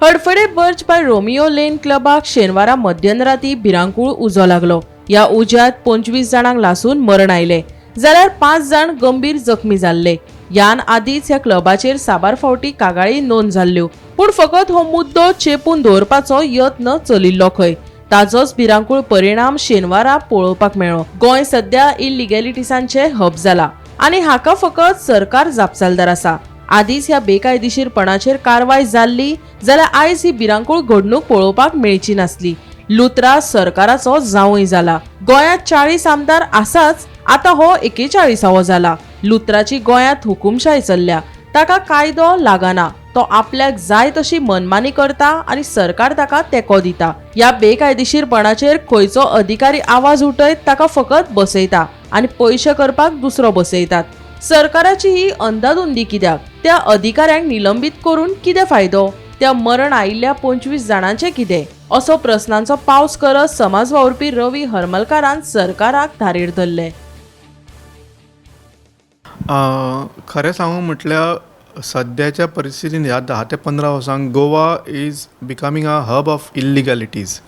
Hadfade Birch by Romeo Lane क्लबाक शेनवारा मध्यराती भिरांकूळ उजो लागलो. ह्या उज्यांत 25 जाणांक लासून मरण आयलें जाल्यार 5 जाण गंभीर जखमी जाल्ले. ह्यान आदींच ह्या क्लबाचेर साबार फावटी कागाळी नोंद जाल्ल्यो, पूण फकत हो मुद्दो चेपून दवरपाचो यत्न चलिल्लो खंय. ताजोच भिरांकूळ परिणाम शेनवारा पळोवपाक मेळ्ळो. गोंय सध्या इलिगॅलिटीजांचे हब जाला आनी हाका फकत सरकार जापसालदार आसा. आदींच ह्या बेकायदेशीरपणाचेर कारवाय जाल्ली जाल्यार आयज ही भिरांकूळ घडणूक पळोवपाक मेळची नासली. लुत्रा सरकाराचो जावंय जाला. गोंयांत 40 आमदार आसाच, आतां हो 41वो जाला. लुत्राची गोंयांत हुकुमशाय चल्ल्या. ताका कायदो लागना, तो आपल्याक जाय तशी मनमानी करता आनी सरकार ताका तेंको दिता. ह्या बेकायदेशीरपणाचेर खंयचो अधिकारी आवाज उठयत ताका फकत बसयता आनी पयशे करपाक दुसरो बसयतात. सरकाराची ही अंदाधुंदी कित्याक? त्या अधिकाऱ्यांक निलंबीत करून कितें फायदो? त्या मरण आयिल्ल्या 25 जाणांचें कितें? असो प्रस्नांचो पावस करत समाज वावुरपी रवी हरमलकारान सरकाराक धारेर धरलें. खरें सांगू म्हटल्यार सद्याच्या परिस्थितीन ह्या 10 ते 15 वर्सांक Goa is becoming a hub of illegalities.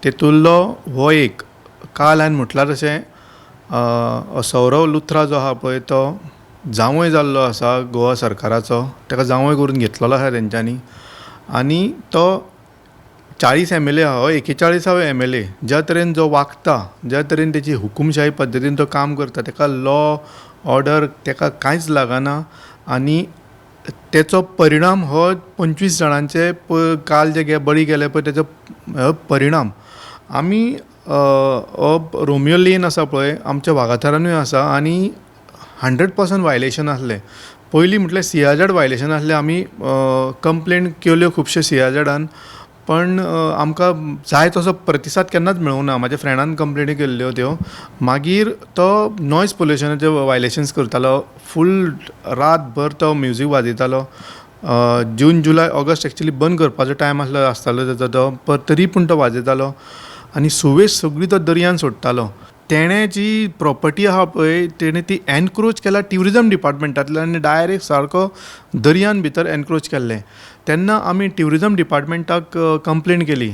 तेतूंतलो हो एक. काल हांवें म्हटलां तशें सौरव लुथरा जो आहा पळय तो जांवय जाल्लो आसा गोवा सरकाराचो. ताका जांवय करून घेतलेलो आसा तेंच्यांनी आनी तो 40 MLA आहा, हो 41वो MLA. ज्या तरेन जो वागता, ज्या तरेन तेची हुकुमशाही पद्दतीन तो काम करता, ताका लॉ ऑर्डर ताका कांयच लागना आनी तेचो परिणाम हो 25 जाणांचे काल जे बळी गेले पळय तेचो परिणाम. आमी हो रोमियो लेन आसा पळय आमच्या वागातोरानूय आसा आनी 100% वायलेशन आसलें. पयलीं म्हटल्यार सियाझाड वायलेशन आसलें. आमी कंप्लेन केल्यो खुबशे सियाझाडान, पण आमकां जाय तसो प्रतिसाद केन्नाच मेळूंक ना. म्हाज्या फ्रेंडान कंप्लेनी केल्ल्यो त्यो. मागीर तो नॉयज पोल्युशनाचे वायलेशन्स करतालो, फूल रातभर तो म्युजीक वाजयतालो. जून जुलय ऑगस्ट एक्चुली बंद करपाचो टायम आसलो आसतालो तेजो तो, पण तरी पूण तो वाजयतालो आनी सुवेज सगळी तो दर्यान सोडटालो. तेणें जी प्रोपर्टी आहा पळय तेणें ती एनक्रोच केल्या ट्युरिजम डिपार्टमेंटांतल्यान आनी डायरेक्ट सारको दर्यान भितर एनक्रोच केल्लें. तेन्ना आमी ट्युरिजम डिपार्टमेंटाक कंप्लेन केली.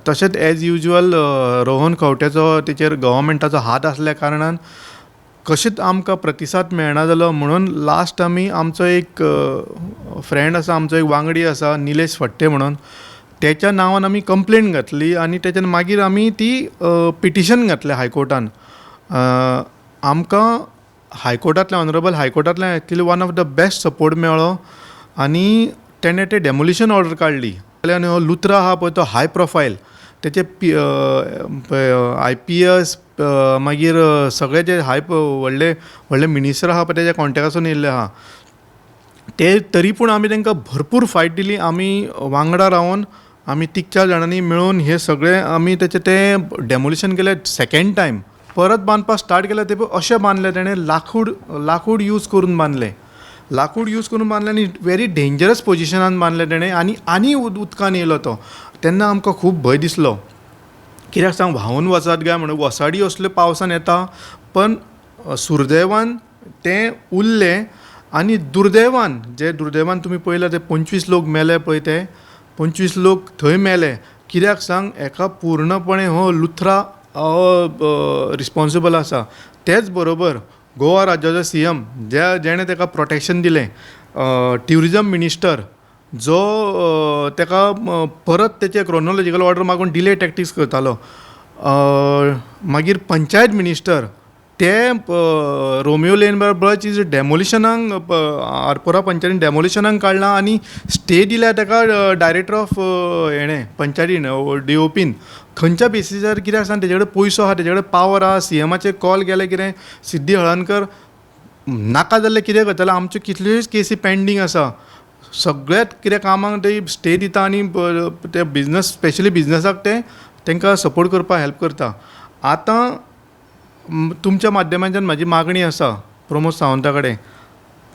तशेंच एज युजल रोहन खंवट्याचो तेचेर गव्हर्मेंटाचो हात आसल्या कारणान कशेंच आमकां प्रतिसाद मेळना जालो. म्हणून लास्ट आमी आमचो एक फ्रेंड आसा, आमचो एक वांगडी आसा निलेश फडते म्हणून, तेच्या नांवान आमी कंप्लेन घातली आनी तेच्या मागीर आमी ती पिटिशन घातलें हायकोर्टान. आमकां हायकोर्टांतल्यान, honourable हायकोर्टांतल्यान actually one of the best support मेळ्ळो आनी तेणें तें डेमोलिशन ऑर्डर काडली. आनी हो लुथरा आहा पळय तो हाय प्रोफायल, तेचे IPS मागीर सगळे जे हाय व्हडले व्हडले मिनिस्टर आहा पळय तेज्या कॉन्टेक्टासून येयल्ले आहा ते. तरी पूण आमी तांकां भरपूर फायट दिली. आमी वांगडा रावन आमी 3-4 जाणांनी मेळून हे सगळें आमी तेचें तें डेमोलिशन केलें. सेकेंड टायम परत बांदपाक स्टार्ट केलें तें अशें बांदलें तेणें, लाकूड लाकूड यूज करून बांदलें, लाकूड यूज करून बांदलें आनी व्हेरी डेंजरस पोजिशनान बांदलें तेणें आनी आनी उदकान येयलो तो. तेन्ना आमकां खूब भंय दिसलो, कित्याक सांग व्हांवून वचत काय म्हणून. वसाडी असल्यो पावसान येता, पण सुर्दैवान तें उरलें. आनी दुर्दैवान, जे दुर्दैवान तुमी पळयला ते 25 लोक मेले पळय, ते 25 लोक थंय मेले. कित्याक सांग, हेका पूर्णपणे हो लुथरा हो रिस्पोन्सिबल आसा. तेच बरोबर गोवा राज्याचो CM ज्या जेणें ताका प्रोटेक्शन दिलें, ट्युरिजम मिनिस्टर जो ताका परत तेचे क्रोनोलॉजिकल ऑर्डर मागून डिले टॅक्टिक्स करतालो, मागीर पंचायत मिनिस्टर ते रोमियो लेन बर्च is डेमोलिशनाक आरपोरा पंचायतीन डेमोलिशनाक काडलां आनी स्टे दिल्या ताका डायरेक्टर ऑफ हेणें पंचायतीन DOPन. खंयच्या बेसिसार? कित्याक सांग, तेजे कडेन पयसो आहा, तेजे कडेन पावर आहा. CMाचे कॉल गेले कितें, सिद्धी हळर्णकर नाका जाल्लें कितें करतले. आमच्यो कितल्योच केसी पेंडींग आसा, सगळ्यात कितें कामाक ते स्टे दिता आनी ते बिजनस, स्पेशली बिजनसाक ते तांकां सपोर्ट करपाक हेल्प करता. आतां तुमच्या माध्यमांतल्यान म्हाजी मागणी आसा प्रमोद सावंता कडेन,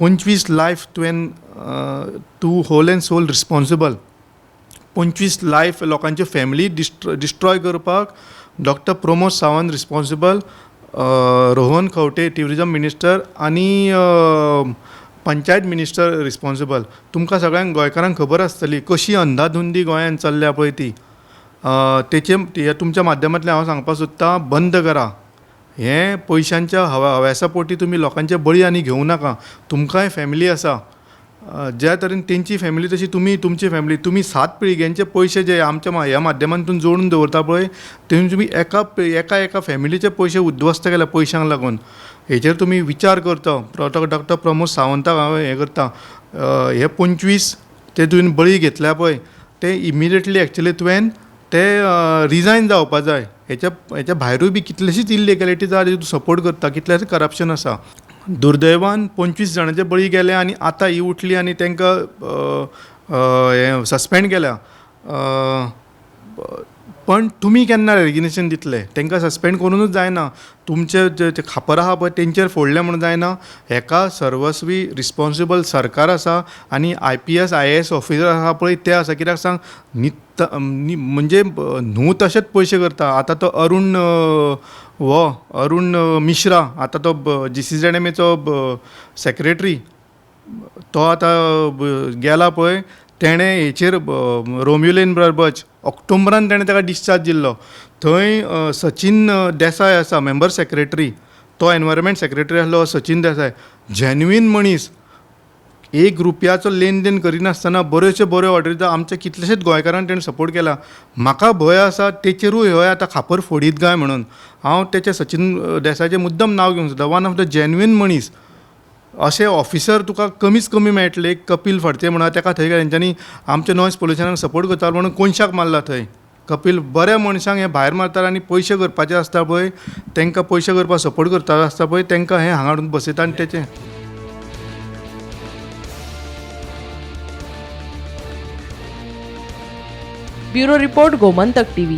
25 लायफ तुवें, तूं whole and soul responsible. 25 life लोकांच्यो फॅमिली डिस्ट्रॉय करपाक doctor Pramod Sawant responsible, Rohan Khaunte tourism minister आनी पंचायत मिनिस्टर रिस्पॉन्सिबल. तुमकां सगळ्यांक गोंयकारांक खबर आसतली कशी अंदाधुंदी गोंयांत चल्ल्या पळय ती. तेचे हे तुमच्या माध्यमांतल्यान हांव सांगपाक सोदतां, बंद करा हें. पयशांच्या हव्यासा पोटी तुमी लोकांचे बळी आनी घेवं नाका. तुमकांय फॅमिली आसा. ज्या तरेन तेंची फॅमिली तशी तुमी तुमची फॅमिली. तुमी 7 पिळग्यांचे पयशे जे आमच्या ह्या माध्यमांतून जोडून दवरता पळय, तेतून तुमी एका एका एका फॅमिलीचे पयशे उद्ध्वस्त केल्या पयशांक लागून. हेचेर तुमी विचार करचो. डॉक्टर प्रमोद सावंताक हांव हें करता, हे 25 ते तुवें बळी घेतल्या पळय, ते इमिडिएटली एक्चुली तुवें ते रिजायन जावपा जाय. हेच्या भायरूय बी कितलेशीच इल्लिगॅलिटीज आहा, तूं सपोर्ट करता, कितलेशेच करप्शन आसा. दुर्दैवान 25 जाणांचे बळी गेले आनी आतां ही उठली आनी तांकां हें सस्पेंड केल्या. पण तुमी केन्ना रेजिग्नेशन दितले? तांकां सस्पेंड करुनूच जायना, तुमचे जे खापर आहा पळय तेंचेर फोडलें म्हणून जायना. हेका सर्वस्वी रिस्पोन्सिबल सरकार आसा आनी IPS IAS officer आहा पळय ते आसा. कित्याक सांग, म्हणजे न्हू तशेंच पयशे करता. आतां तो अरुण हो अरुण मिश्रा, आतां तो GCZMAचो सेक्रेटरी, तो आतां गेला पळय, तेणें हेचेर रोमियो लेन बर्बज ऑक्टोबरान तेणें ताका डिस्चार्ज दिल्लो. थंय सचीन देसाय आसा मेंबर सेक्रेटरी, तो एनवायरमेंट सेक्रेटरी आसलो सचीन देसाय, जेन्युइन मनीस, 1 रुपयाचो लेन then करिनासतना बऱ्योच्यो बऱ्यो ऑर्डरी दिता. आमच्या कितलेशेच गोंयकारांक तेणें सपोर्ट केला. म्हाका भंय आसा तेचेरूय हय आतां खापर फोडीत काय म्हणून. हांव तेचे सचीन देसायाचें मुद्दम नांव घेवंक सोदता. वन ऑफ the genuine मनीस. अशे ऑफिसर तुका कमीच कमी मेळटले. एक कपील फडते म्हणा, ताका थंय तेंच्यांनी आमच्या नॉयज पोल्युशनाक सपोर्ट करता म्हणून कोनशाक मारला थंय. कपील बऱ्या मनशांक हे भायर मारतात आनी पयशे करपाचे आसता पळय तांकां, पयशे करपाक सपोर्ट करता आसता पळय तांकां हे हांगा हाडून बसयता आनी तेचें. Bureau report, Gomantak TV.